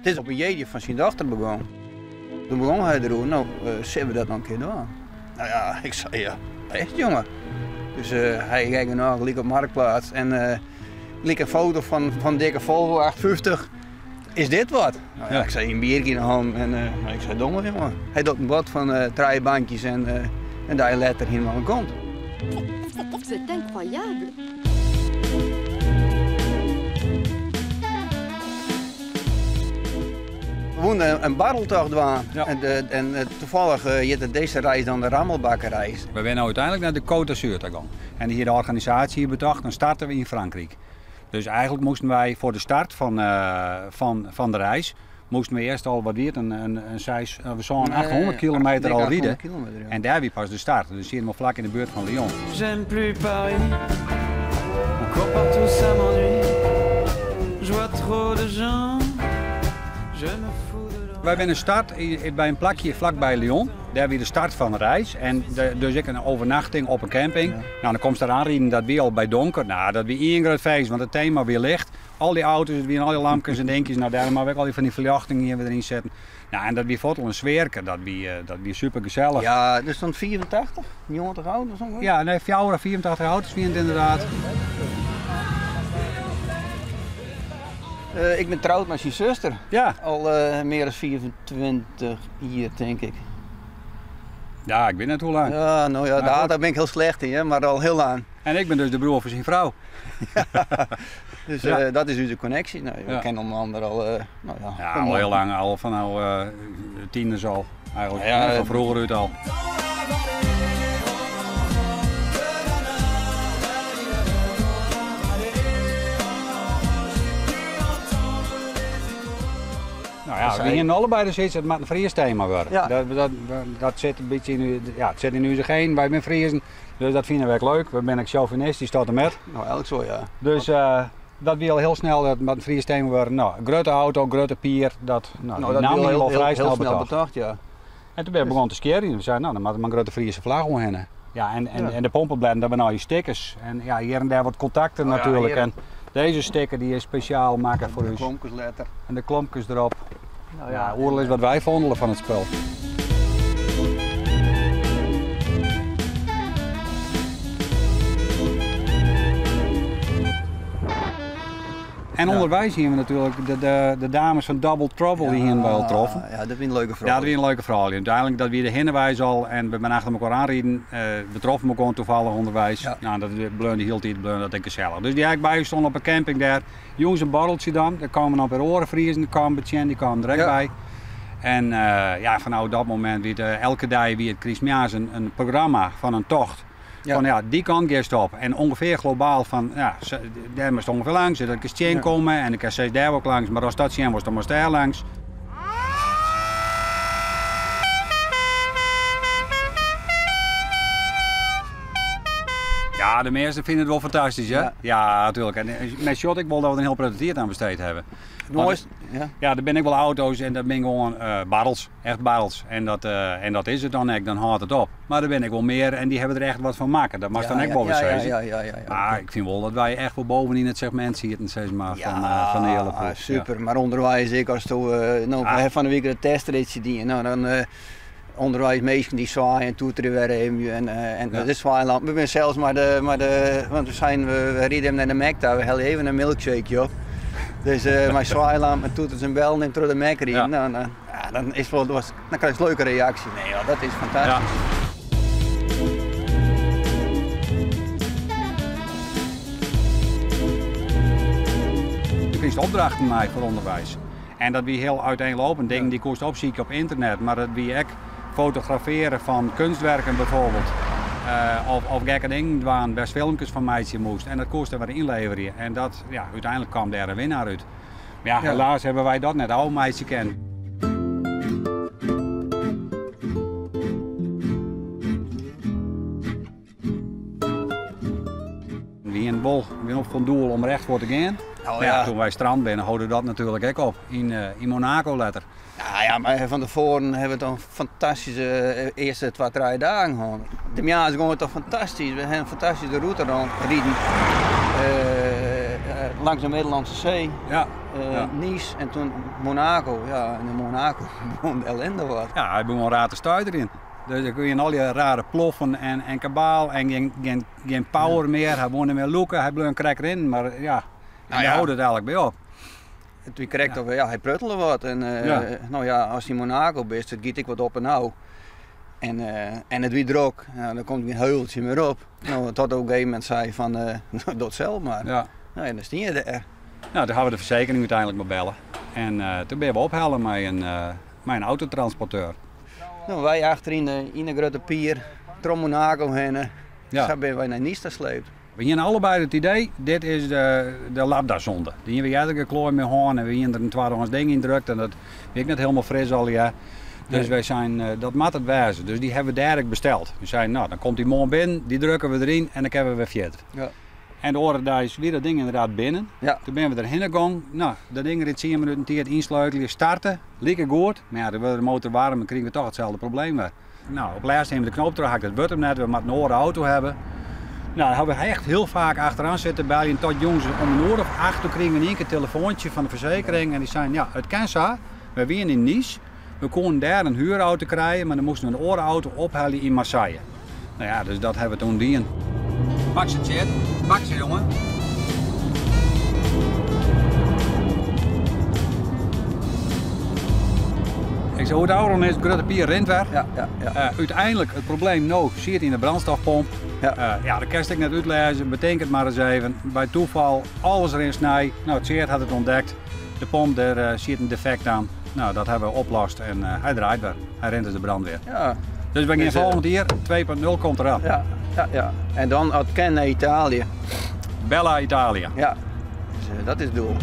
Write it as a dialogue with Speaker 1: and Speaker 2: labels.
Speaker 1: It is op in jierdei fan syn dochter begûn. Doe begûn hy deroer, no, sille we dat noch in kear dwaan? No ja, ik sei, ja, bêst jonge. Dus hy gie genôch gelyk op Marktplaats en gelyk in foto fan dikke Volvo 850. Is dit wat? No ja, ik sei, in bierke yn de hannen en ik sei, domme jonge. Hy docht in bod fan trije bankjes en in dei letter hiene we al in kont.
Speaker 2: C'est incroyable!
Speaker 1: We woene in barreltocht dwaan. En toevallig hjit dizze reis dan de Rammelbakkenreis.
Speaker 3: We binne úteinlik nei de Côte d'Azur ta gong. En hier de organisaasje hier betocht, dan starte we yn Frankryk. Dus eigenlik moasten wy foar de start fan de reis, moasten we earst al, wat wie it, in seis, sân, 800 kilometer al ride. En dêr wie pas de start. Dus sieten we flak yn de buert fan Lyon.
Speaker 4: J'aime plus Paris, on court partout, ça m'ennuie. Je vois trop de gens, je me fous de leur...
Speaker 3: Wy binne start by in plakje flakby Lyon. Dêr wie de start fan de reis en dus ek in overnachting op in camping. No, dan komst der oanriden, dat wie al by donker. No, dat wie ien grut feest, want it tema wie licht. Al dy auto's, it wiene al dy lampkes en dinkjes. No, dêrom hawwe we ek al dy fan dy ferljochting hjir wer deryn setten. No, en dat wie fuort al in sfearke, dat wie super gesellich.
Speaker 1: Ja, der stond 85, 90 auto's ongeveer?
Speaker 3: Ja, nee, fjouwer of 85 auto's wiene it ynderdaad.
Speaker 1: Ik bin troud mei syn suster.
Speaker 3: Ja.
Speaker 1: Al mear as 25 jier, tink ik.
Speaker 3: Ja, ik wit net hoe lang.
Speaker 1: Ja, no ja, dêr bin ik hiel slecht yn, hear, mar al hiel lang.
Speaker 3: En ik bin dus de broer fan syn frou.
Speaker 1: Dus dat is ús konneksje. No, we kenne inoar al, no ja.
Speaker 3: Ja, al hiel lang, al fanôf tieners al, eigenlik. Ja, fan froeger út al. Nou ja, we hienen allebei dus iets, it moat in Fries tema wurde.
Speaker 1: Ja.
Speaker 3: Dat sit in bytsje yn, ja, it sit yn ús genen, wy binne Friezen, dus dat fine we ek leuk. We binne ek sjauvinist, tot en met.
Speaker 1: No, elk so, ja.
Speaker 3: Dus dat wie al hiel snel, dat moat in Fries tema wurde. No, grutte auto, grutte pier, dat, no,
Speaker 1: No, dat
Speaker 3: naam
Speaker 1: wie
Speaker 3: al
Speaker 1: al
Speaker 3: frij
Speaker 1: hiel
Speaker 3: snel
Speaker 1: snel
Speaker 3: betocht.
Speaker 1: betocht, ja.
Speaker 3: En toen ben we begonnen te skearen. We zeiden, nou, dan moat der mar in grutte Friese vlag omhinne. Ja, en de pompenbladen, dat binne al je stickers. En ja, hier en daar wat contacten
Speaker 1: Oh ja,
Speaker 3: natuurlijk.
Speaker 1: hier.
Speaker 3: En deze sticker die is speciaal maken voor
Speaker 1: De
Speaker 3: u.
Speaker 1: klompkesletter.
Speaker 3: En de klompkes erop.
Speaker 1: Nou
Speaker 3: Ja,
Speaker 1: ja,
Speaker 3: oerol is wat wij vonden van het spul. En onderwijs zien we natuurlijk de dames van Double Trouble die hier wel troffen.
Speaker 1: Ja, dat wie in leuke frou.
Speaker 3: Ja, dat wie in leuke frou. Uiteindelijk dat wie de hinnewijs al en we zijn achter elkaar aanrieden. We troffen elkaar toevallig onderwijs.
Speaker 1: Ja.
Speaker 3: Nou, dat bleef de hele tijd bleef dat ik gezellig. Dus die eigenlijk bij stonden op een camping daar. Jongens een borreltje dan. Daar kwamen dan weer oren vriezen, die kwamen betjen, die kwamen direct bij. En ja, vanaf dat moment wie het elke dag wie het Christmas een programma van een tocht. Van ja, die kant gaat op. En ongeveer globaal van, ja, daar moest ongeveer langs, dat ik eens komen en ik kan steeds daar ook langs, maar als dat zien was, dan moest daar langs. Ja, de meesten vinden het wel fantastisch, hè?
Speaker 1: Ja.
Speaker 3: Ja, natuurlijk. En met Shot, ik wil dat we een heel pretentiert aan besteed hebben.
Speaker 1: Het mooiste,
Speaker 3: Want
Speaker 1: ja.
Speaker 3: Ja, daar ben ik wel auto's en dat ben gewoon barrels, echt barrels. En dat is het dan ook, dan houdt het op. Maar daar ben ik wel meer en die hebben er echt wat van maken. Dat mag dan ook wel weer zeggen. Maar ik vind wel dat wij echt wel bovenin het segment zitten, zeg maar, van de hele ploeg.
Speaker 1: Super. Maar onderwijs, ik als toen nou, we hebben van de week een testritje die, nou, dan onderwijs meesten die zwaaien en toeteren weer even en dat is zwaailamp. We zijn zelfs maar de, maar de, want we zijn, we, we rijden naar de Mac daar, we halen even een milkshake op. Dus mijn zwaailamp en toeters en bellen en terug de Mac rijden. Nou, dan, ja, dan is wel, was, dan krijg je een leuke reactie. Nee, ja, dat is fantastisch.
Speaker 3: Ik wist opdrachten mij voor onderwijs. En dat wie heel uiteenlopend dingen die kost opzoeken op internet, maar dat wie ik fotograferen van kunstwerken bijvoorbeeld. Of gekke dingen waar best filmpjes van mij moest. En dat kostte wat inleveren. En dat, ja, uiteindelijk kwam daar een winnaar uit. Maar ja, helaas hebben wij dat net al meisje kennen. Wie in Bol, wie op van doel om recht voor te gaan. Toen wij strand binnen, houden dat natuurlijk ook op. In Monaco letter.
Speaker 1: Nou ja, maar van tevoren hebben we toch een fantastische eerste 2, 3 dagen gehad. De jaar is gewoon toch fantastisch. We hebben een fantastische route rondrijden. Langs de Middellandse Zee,
Speaker 3: Ja. Ja.
Speaker 1: Nice en toen Monaco. Ja, en in Monaco begon de ellende wat.
Speaker 3: Ja, hij begon raar te stuiteren. Dus dan kun je al die rare ploffen en kabaal en geen power meer. Hij won niet meer loeken, hij bleef een krek erin, maar ja, en
Speaker 1: Nou
Speaker 3: daar
Speaker 1: ja.
Speaker 3: houdt het eigenlijk bij op.
Speaker 1: Het wie krekt of, ja, hij pruttelde wat. En nou ja, als hij Monaco bent, het giet ik wat op en nou. En het wie drok, ja, dan komt geen heultje meer op. Nou, tot op een gegeven moment zei van, doe het zelf maar. Nou, en dan sta je er.
Speaker 3: Nou, toen hebben we de verzekering uiteindelijk maar bellen. En toen ben we ophalen met een autotransporteur.
Speaker 1: Nou, wij achter in de grote pier, trom Monaco heen. Zo ben wij naar Nice gesleept.
Speaker 3: We hadden allebei het idee, dit is de Lambda-zonde. Die hebben we eigenlijk een klooi mee gehad en we hebben er een tweedehands ding in gedrukt en dat weet ik net helemaal fris al, ja. Dus wij zijn, dat moet het wezen. Dus die hebben we daar besteld. We zeiden, nou, dan komt die morgen binnen, die drukken we erin en dan hebben we weer verder. En de oren daar is weer dat ding inderdaad binnen. Toen ben we erheen gegaan. Nou, dat ding rit 10 minuten tijd insluiten, starten. Lekker goed. Maar ja, dan wordt de motor warm en kregen we toch hetzelfde probleem weer. Nou, op laatst hebben we de knoop terug, dat wordt hem net. We moeten een oren auto hebben. Nou, daar hebben we echt heel vaak achteraan zitten bij. En tot jongens om een uur of 8, toen kregen we in één keer een telefoontje van de verzekering. En die zeiden, ja, het kan zo. We waren in Nice. We konden daar een huurauto krijgen, maar dan moesten we een orenauto ophalen in Marseille. Nou ja, dus dat hebben we toen dien. Pak ze, Tjeerd. Pak ze, jongen. Ik zei, hoe het ouder is, grote pier rent weer. Uiteindelijk, het probleem nu zit in de brandstofpomp. Ja, dat kan ik net uitlezen, bedenk het maar eens even. Bij toeval, alles erin snij. Nou, Tjeerd had het ontdekt. De pomp, daar zit een defect aan. Nou, dat hebben we opgelost en hij draait weer. Hij rent dus de brandweer. Dus we gaan volgend jaar, 2.0 komt eraan.
Speaker 1: En dan het ken naar Italië.
Speaker 3: Bella Italia.
Speaker 1: Ja, dus dat is het doel.